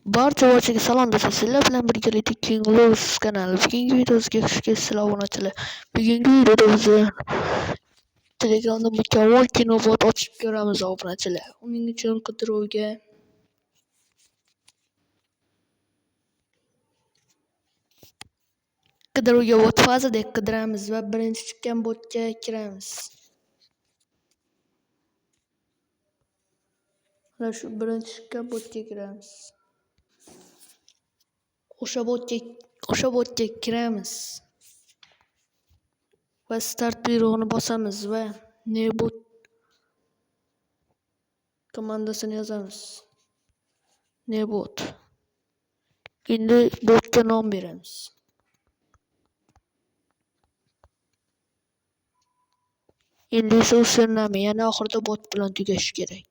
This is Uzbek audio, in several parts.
Barcha salom do'stlar, sizlar bilan birgalikda King Luz kanali. Bugungi videomizga xush kelibsizlar obunachilar. Bugungi videoda biz Telegramda mukammal kinobot ochib ko'ramiz obunachilar. Uning uchun qidiruvga botfaza deb qidiramiz va birinchi chiqqan botga kiramiz. Mana shu birinchi chiqqan botga kiramiz. O'sha botga kiramiz va start buyrug'ini bosamiz va nebot komandasini yozamiz. Nebot. Endi botga nom beramiz. Endi esa username, ya'ni oxirida bot bilan tugashi kerak.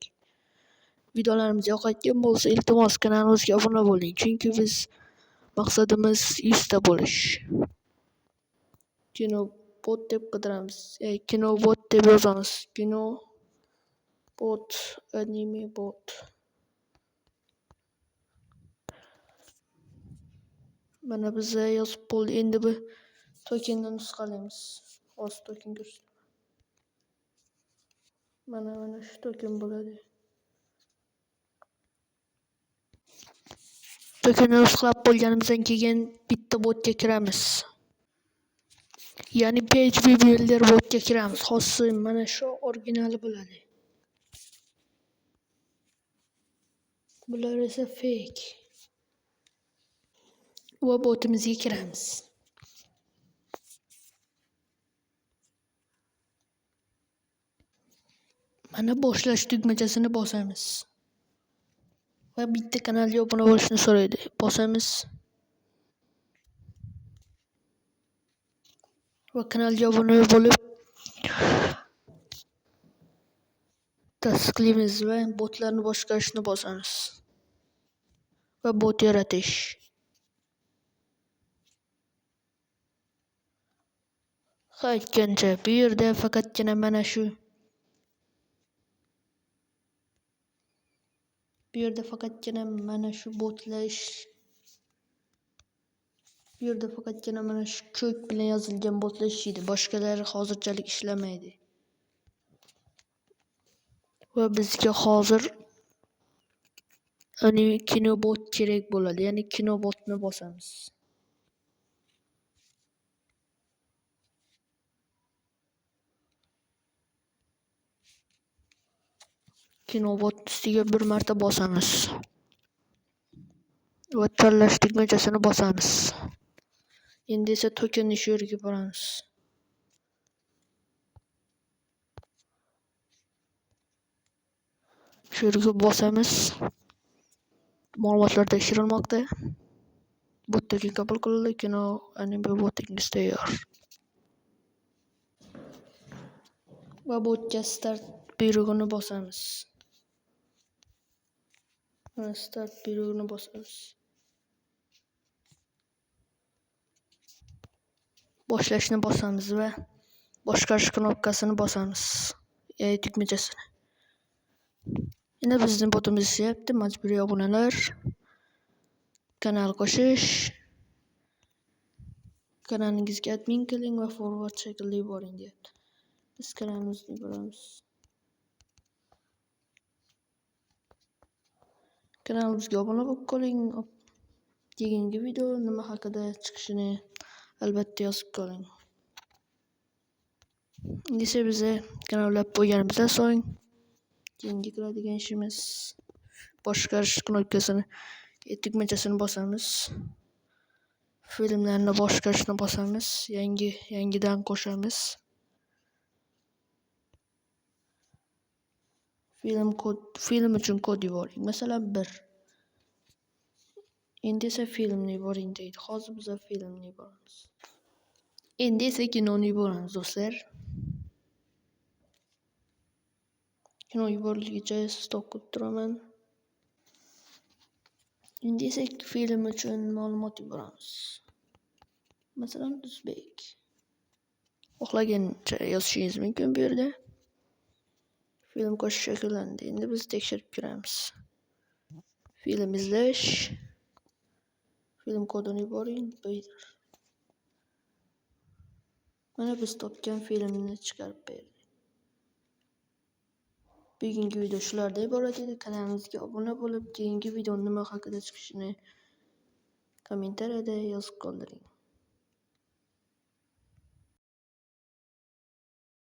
Videolarimiz yoqayotgan bo'lsa, iltimos kanalimizga obuna bo'ling, chunki biz maqsadimiz 100 ta bo'lish. Kinobot deb qidiramiz. Kinobot deb yozamiz. Kinobot, anime bot. Mana biza yozib bo'ldi. Endi bu tokenni nusxalaymiz. Hozir token ko'rsataman. Mana shu token bo'ladi. Tokenni nusxalab bo'lganimizdan keyin bitta botga kiramiz. Ya'ni PHP Builder botga kiramiz. Hozir mana shu originali bo'ladi. Bular esa fake. Va botimizga kiramiz. Mana boshlash tugmachasini bosamiz. Va bitta kanalga obuna bo'lishni so'raydi. Bosamiz. Va kanalga obuna bo'lib tasdiqlaymiz va botlarni boshqarishni bosamiz. Va bot yaratish. Ha, aytgancha, bu yerda faqatgina mana shu botlar bu yerda faqatgina mana shu ko'k bilan yozilgan botlar ishlaydi. Boshqalari hozirchalik ishlamaydi. Va bizga hozir kinobot kerak bo'ladi. Ya'ni kinobotni bosamiz. Kinobot ustiga bir marta bosamiz. Va tanlash tugmachasini bosamiz. Endi esa tokenni shu yerga boramiz. Shu yerga bosamiz. Ma'lumotlar tekshirilmoqda. Bot token qabul qilindi. Kino anime botingiz tayyor. Va botga start buyrug'ini bosamiz. Mana start buyrug'ini bosamiz. Boshlashni bosamiz va boshqarish knopkasini bosamiz. Ya'ni tugmachasini. Endi bizning botimiz ishlayapti. Majburiy obunalar, kanal qo'shish, kanalingizga admin qiling va forward shaklda yuboring deyapti. Biz kanalimizni yuboramiz. Kanalimizga obuna bo'lib qoling. Keyingi video nima haqida chiqishini albatta yozib qoling. Endi esa biza kanal ulab bo'lganimizdan so'ng keyingi qiladigan ishimiz boshqarish knopkasini, tugmachasini bosamiz. Filmlarni boshqarishni bosamiz. Yangidan qo'shamiz. Film uchun kod yuboring. Masalan 1. Endi esa filmni yuboring deydi. Hozir biz filmni yuboramiz. Endi esa kinoni yuboramiz do'stlar. Kino yuborilguncha stop qilib turaman. Endi esa film uchun ma'lumot yuboramiz. Masalan, o'zbek. Xohlagancha yozishingiz mumkin bu yerda. Film qo'shish shakllanadi. Endi biz tekshirib ko'ramiz. Film izlash. Film kodini yuboring. Mana biz topgan filmni chiqarib berdi. Bugungi video shulardan iborat edi. Kanalimizga obuna bo'lib, keyingi video nima haqida chiqishini kommentariyada yozib qoldiring.